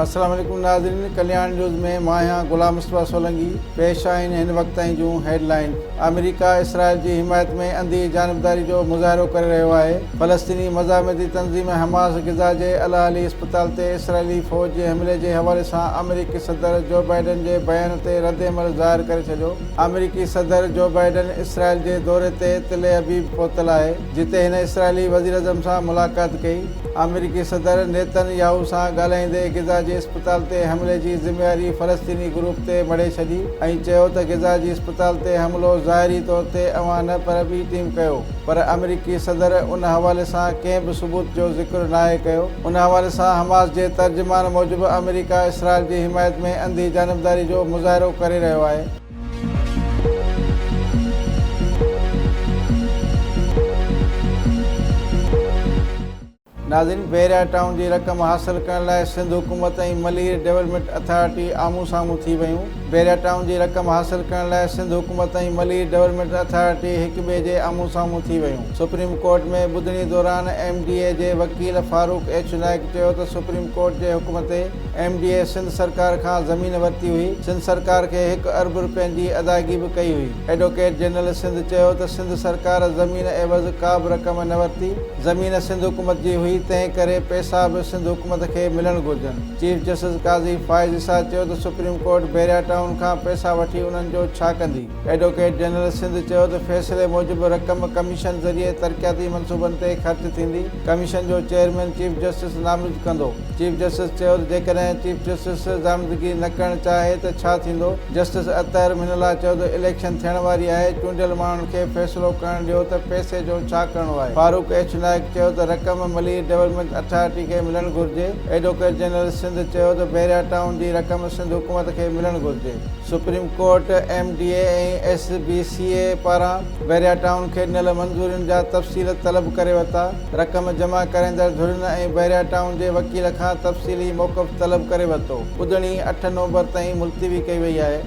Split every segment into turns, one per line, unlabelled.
السلام عليڪم ناظرين ڪلياڻ نيوز ۾ مان آهيان غلام مصطفيٰ سولنگي پيش آهن هن وقت تائين جون هيڊ لائنز آمريڪا اسرائيل جي حمايت ۾ انڌي جانبداري جو مظاهرو ڪري رهيو آهي فلسطيني مزاحمتي تنظيم حماس غزه جي الاهلي اسپتال تي اسرائيلي فوج جي حملي جي حوالي سان آمريڪي صدر جو بائيڊن جي بيان تي ردعمل ظاهر ڪري ڇڏيو آمريڪي صدر جو بائيڊن اسرائيل جي دوري تي تل ابيب پهتل آهي جتي هن اسرائيلي وزيراعظم سان ملاقات ڪئي. آمريڪي صدر نيتن ياهو سان ڳالهائيندي غزه جي اسپتال تي حملي جي ذميواري فلسطيني گروپ تي مڙهي ڇڏي ۽ چيو ته غزه جي اسپتال تي حملو ظاهري طور تي اوهان نه پر ٻي ٽيم ڪيو پر آمريڪي صدر ان حوالي سان ڪنهن به ثبوت جو ذڪر ناهي ڪيو. ان حوالي سان حماس جي ترجمان موجب آمريڪا اسرائيل جي حمايت ۾ انڌي جانبداري جو مظاهرو ڪري رهيو آهي. ناظرين بحريا ٽائون جي رقم حاصل ڪرڻ لاء سنڌ حڪومت ۽ ملير ڊولپمينٽ اٿارٽي آمهون سامهون ٿي ويون. بحريا ٽائون جي رقم حاصل ڪرڻ لاء سنڌ حڪومت ۽ ملير ڊولپمينٽ اٿارٽي هڪ ٻئي جي آمهون سامهون ٿي ويون. سپريم ڪورٽ ۾ ٻڌڻي دوران ايم ڊي اي جي وڪيل فاروق ايڇ نائيڪ چيو ته سپريم ڪورٽ جي حڪم تي ايم ڊي اي سنڌ سرڪار کان زمين ورتي هئي، سنڌ سرڪار کي هڪ ارب رپين جي ادائگي به ڪئي هئي. ايڊووڪيٽ جنرل سنڌ چيو ته سنڌ سرڪار زمين عيوض ڪا به رقم نه ورتي، زمين سنڌ حڪومت جي هئي، تنهن ڪري پئسا به سنڌ حڪومت کي ملڻ گهرجن. چيف جسٽس قاضي فائز عيسيٰ چيو ته سپريم ڪورٽ بحريا ٽائون کان پئسا وٺي انهن جو ڇا ڪندي؟ ايڊووڪيٽ جنرل سنڌ چيو ته فيصلي موجب رقم ڪميشن ذريعي ترقياتي منصوبن تي خرچ ٿيندي، ڪميشن جو چيئرمين چيف جسٽس نامزد ڪندو. چيف جسٽس چيو ته جيڪڏهن چيف جسٽس نامزدگي نه ڪرڻ چاهي ته ڇا ٿيندو؟ جسٽس اطهر من الله چيو ته اليڪشن ٿيڻ واري آهي، چونڊيل ماڻهن کي فيصلو ڪرڻ ڏيو ته پئسي جو ڇا ڪرڻو آهي؟ فاروق ايڇ نائيڪ چيو ته رقم ملير ڊولپمينٽ اٿارٽي کي ملڻ گهرجي. ايڊووڪيٽ جنرل سنڌ چيو ته بحريا ٽائون جي رقم سنڌ حڪومت کي ملڻ گهرجي. Supreme court M D A ۽ S B C اي پاران بحريا ٽائون کي ڏنل منظورين جا تفصيل طلب ڪري ورتا. رقم جمع ڪرائيندڙ ڌرين ۽ بحريا ٽائون جي وڪيل کان تفصيلي موقف طلب ڪري ورتو. ٻڌڻي اٺ نومبر تائين ملتوي ڪئي وئي آهي.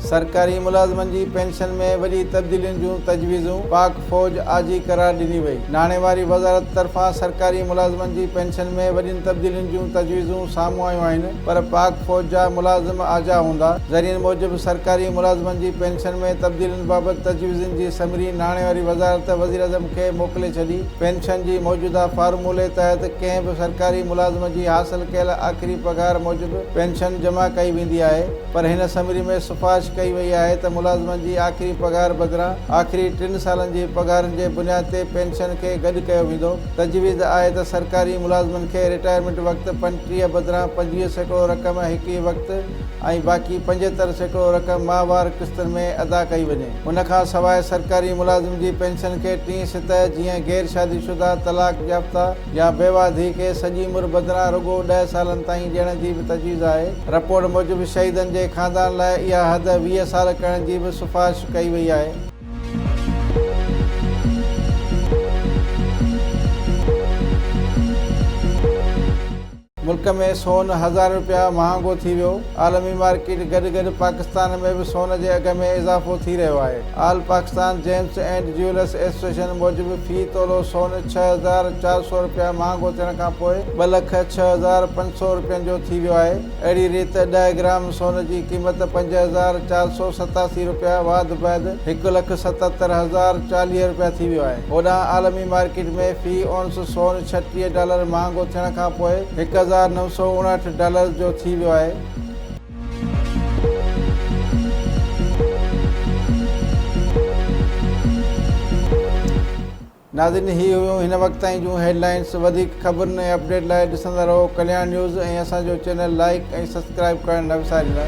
سرڪاري ملازمن جي پينشن ۾ وڏي تبديلين جون تجويزون، پاڪ فوج آجي قرار ڏني وئي. ناڻي واري وزارت طرفان سرڪاري ملازمن جي پينشن ۾ وڏين تبديلين جون تجويزون سامهون آيون آهن پر پاڪ فوج جا ملازم آجا هوندا. ذريعن موجب سرڪاري ملازمن جي پينشن ۾ تبديلين بابت تجويزن جي سمري ناڻي واري وزارت وزيراعظم کي موڪلي ڇڏي. پينشن جي موجوده فارمولي تحت ڪنهن به سرڪاري ملازم جي حاصل ڪيل آخري پگهار موجب پينشن جمع ڪئي ويندي آهي. پر هن سمري ۾ سفارش ڪئي وئي آهي ته ملازمن جي آخري پگهار بدران آخري ٽن سالن جي پگهارن جي بنياد تي پينشن کي گڏ ڪيو ويندو. تجويز آهي ته سرڪاري ملازمن کي رٽائرمينٽ وقت 35 بدران 25% رقم هڪ ئي وقت ۽ باقي 75% رقم ماهوار قسطن ۾ ادا ڪئي وڃي. ان کان سواء سرڪاري ملازم جي پينشن کي ٽين سطح جيئن غير شادي شده، طلاق يافته يا بيوه ڌيء کي سڄي عمر بدران رڳو ڏهه سالن تائين ڏيڻ جي به تجويز آهي. رپورٽ موجب شهيدن جي خاندان لاء اها حد 20 سال ڪرڻ جي به سفارش ڪئي وئي آهي. ملڪ ۾ سون هزار رپيا مهانگو ٿي ويو، عالمي مارڪيٽ گڏ گڏ پاڪستان ۾ به سون جي اگهه ۾ اضافو ٿي رهيو آهي. All Pakistan gems and jewellers association موجب في تولو سون 6400 رپيا مهانگو ٿيڻ کانپوء 2,06,500 رپين جو ٿي ويو آهي. اهڙي ريت ڏهه گرام سون جي قيمت 5487 رپيا واڌ بعد 1,77,040 رپيا ٿي ويو آهي. هوڏانهن عالمي مارڪيٽ ۾ في اونس سون 36 ڊالر مهانگو ٿيڻ کانپوء 1959 ڊالرز جو ٿي ويو آهي. ناظرين هي هيون هن وقت تائين جون هيڊ لائنس وڌيڪ خبرن ۽ اپڊيٽ لاء ڏسندا رهو ڪلياڻ نيوز ۽ اسان جو چينل لائيڪ ۽ سبسڪرائيب ڪرڻ نه وساريندا.